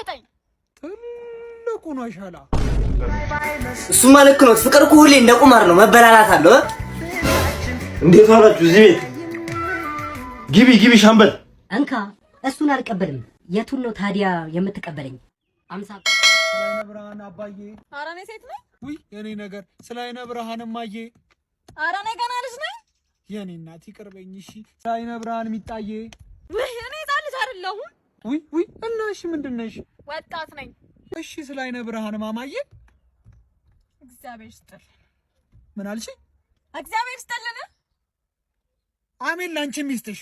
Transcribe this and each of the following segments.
የሚሰጠኝ? ትልቁ ነው ሻላ። እሱማ ልክ ነው። ፍቅር እኮ ሁሌ እንደ ቁማር ነው፣ መበላላት አለው። እንዴት ዋላችሁ? እዚህ ቤት ግቢ ግቢ። ሻምበል። እንካ፣ እሱን አልቀበልም። የቱን ነው ታዲያ የምትቀበለኝ? 50። ስለ አይነ ብርሃን አባዬ። ኧረ እኔ ሴት ነኝ። ውይ የኔ ነገር፣ ስለ አይነ ብርሃን እማዬ። ኧረ እኔ ገና ልጅ ነኝ። የኔ እናት ይቅርበኝ። እሺ ስለ አይነ ብርሃን ሚጣዬ። ውይ እኔ ህፃን ልጅ አይደለሁም። ውይ ውይ፣ እና እሺ ምንድን ነሽ? ወጣት ነኝ። እሺ ስለ አይነ ብርሃን ማማዬ። እግዚአብሔር ይስጥልን። ምን አልሽ? እግዚአብሔር ይስጥልን። አሜን ላንቺ ሚስትሽ።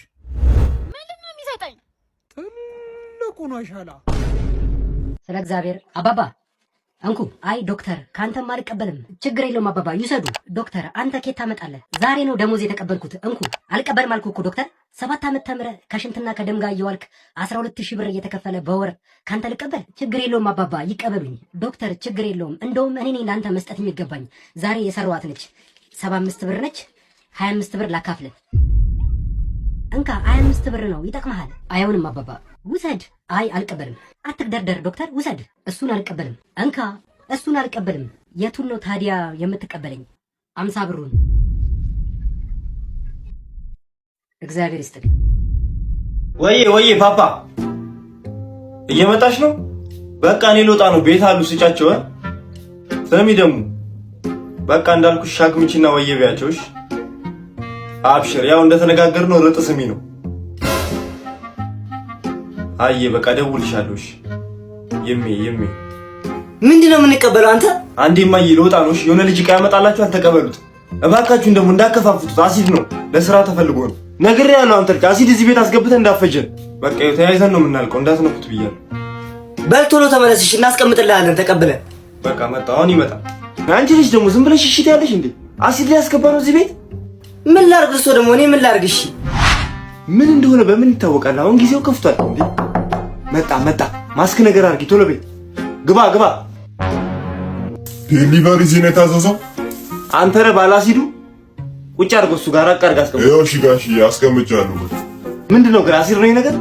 ምንድን ነው የሚሰጠኝ? ትልቁ ነው ሻላ። ስለ እግዚአብሔር አባባ እንኩ። አይ ዶክተር፣ ከአንተም አልቀበልም። ችግር የለውም አባባ ይውሰዱ። ዶክተር፣ አንተ ኬት ታመጣለህ? ዛሬ ነው ደሞዝ የተቀበልኩት። እንኩ። አልቀበልም አልኩ እኮ ዶክተር። 7 ዓመት ተምረህ ከሽንትና ከደም ጋር እየዋልክ 12,000 ብር እየተከፈለ በወር ከአንተ ልቀበል? ችግር የለውም አባባ ይቀበሉኝ። ዶክተር፣ ችግር የለውም። እንደውም እኔ ነኝ ለአንተ መስጠት የሚገባኝ። ዛሬ የሰራኋት ነች። 75 ብር ነች። 25 ብር ላካፍልህ። እንካ፣ 25 ብር ነው፣ ይጠቅመሃል። አይሆንም አባባ ውሰድ። አይ አልቀበልም። አትግደርደር ዶክተር፣ ውሰድ። እሱን አልቀበልም። እንካ፣ እሱን አልቀበልም። የቱን ነው ታዲያ የምትቀበለኝ? 50 ብሩን። እግዚአብሔር ይስጥልኝ። ወዬ ወዬ፣ ፓፓ እየመጣሽ ነው? በቃ እኔ ልወጣ ነው። ቤት አሉ ስጫቸው። ስሚ ደግሞ በቃ እንዳልኩሽ ሻክምቺና ወዬ ቢያቸው። እሺ አብሽር፣ ያው እንደተነጋገርነው ርጥ ስሚ ነው። አየ በቃ ደውልሻለሁ። እሺ የሜ የሜ። ምንድን ነው የምንቀበለው አንተ? አንዴ እማዬ ልወጣ ነው። እሺ የሆነ ልጅ ዕቃ ያመጣላችኋል፣ ተቀበሉት። እባካችሁን ደግሞ እንዳከፋፍቱት፣ አሲድ ነው፣ ለስራ ተፈልጎ ነው። ነግሬሃለሁ። አንተ ልጅ አሲድ እዚህ ቤት አስገብተህ እንዳፈጀን። በቃ ይኸው ተያይዘን ነው የምናልቀው። እንዳትነኩት ብያለሁ። በል ቶሎ ተመለስሽ፣ እናስቀምጥልሃለን ተቀብለን። በቃ መጣ፣ አሁን ይመጣል። አንቺ ልጅ ደግሞ ዝም ብለሽ እሺ ትያለሽ እንዴ? አሲድ ሊያስገባ ነው እዚህ ቤት። ምን ላርግ? እሱ ደግሞ እኔ ምን ላርግ? እሺ። ምን እንደሆነ በምን ይታወቃል? አሁን ጊዜው ከፍቷል እንዴ? መጣ መጣ። ማስክ ነገር አድርጊ፣ ቶሎ ቤት ግባ ግባ። Delivery እዚህ ነው የታዘዘው? አንተ ነህ ባለ አሲዱ። ቁጭ አድርጎ እሱ ጋር ራቅ አድርገህ አስቀምጥ። ይኸው እሺ ጋሽዬ አስቀምጫለሁ። ምንድን ነው ግን አሲድ ነው ይሄ ነገር?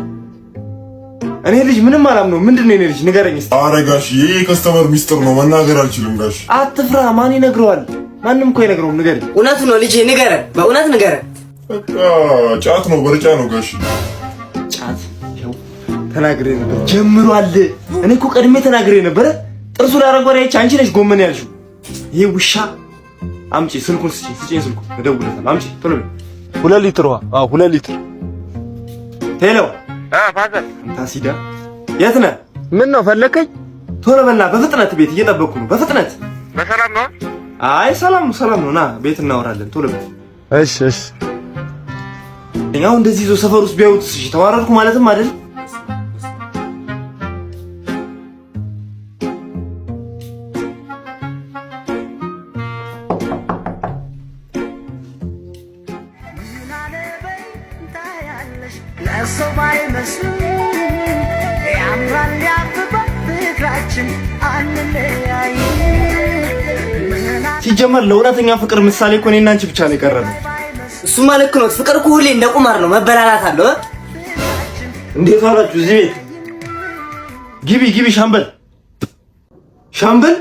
እኔ ልጅ ምንም አላምነው። ምንድን ነው የኔ ልጅ ንገረኝ እስኪ። አረ ጋሽዬ ይሄ የ customer ሚስጥር ነው፣ መናገር አልችልም ጋሽ። አትፍራ። ማን ይነግረዋል? ማንም እኮ አይነግረውም። ንገረኝ። እውነቱ ነው ልጄ፣ ንገረን፣ በእውነት ንገረን። በቃ ጫት ነው፣ በርጫ ነው ጋሽ። ጫት ይኸው ተናግሬ ነበር። ጀምሯል። እኔ እኮ ቀድሜ ተናግሬ ነበረ። ጥርሱ ላይ አረንጓዴ አይቼ አንቺ ነሽ ጎመን ያልሽው። ይሄ ውሻ። አምጪ ስልኩን፣ ስጪኝ፣ ስጪኝ ስልኩን፣ እደውልለታለሁ። አምጪ ቶሎ በይ። 2 ሊትር ውሃ። አዎ 2 ሊትር። Hello Father። ታሲዳ የት ነህ? ምን ነው ፈለከኝ? ቶሎ በልና በፍጥነት፣ ቤት እየጠበቅኩ ነው። በፍጥነት። በሰላም ነው? አይ ሰላም ነው፣ ሰላም ነው። ና ቤት እናወራለን። ቶሎ በል። እሺ እሺ። አሁን እንደዚህ ይዞ ሰፈር ውስጥ ቢያዩት እሺ ተዋረድኩ ማለትም አይደል? ለሰው ባይመስልም ያምራል ያብባል ፍቅራችን አንለያይ። ሲጀመር ለእውነተኛ ፍቅር ምሳሌ እኮ እኔና አንቺ ብቻ ነው የቀረነው። እሱማ ልክ ነው። ፍቅር እኮ ሁሌ እንደ ቁማር ነው፣ መበላላት አለው። እንዴት ዋላችሁ? እዚህ ቤት ግቢ ግቢ። ሻምበል ሻምበል።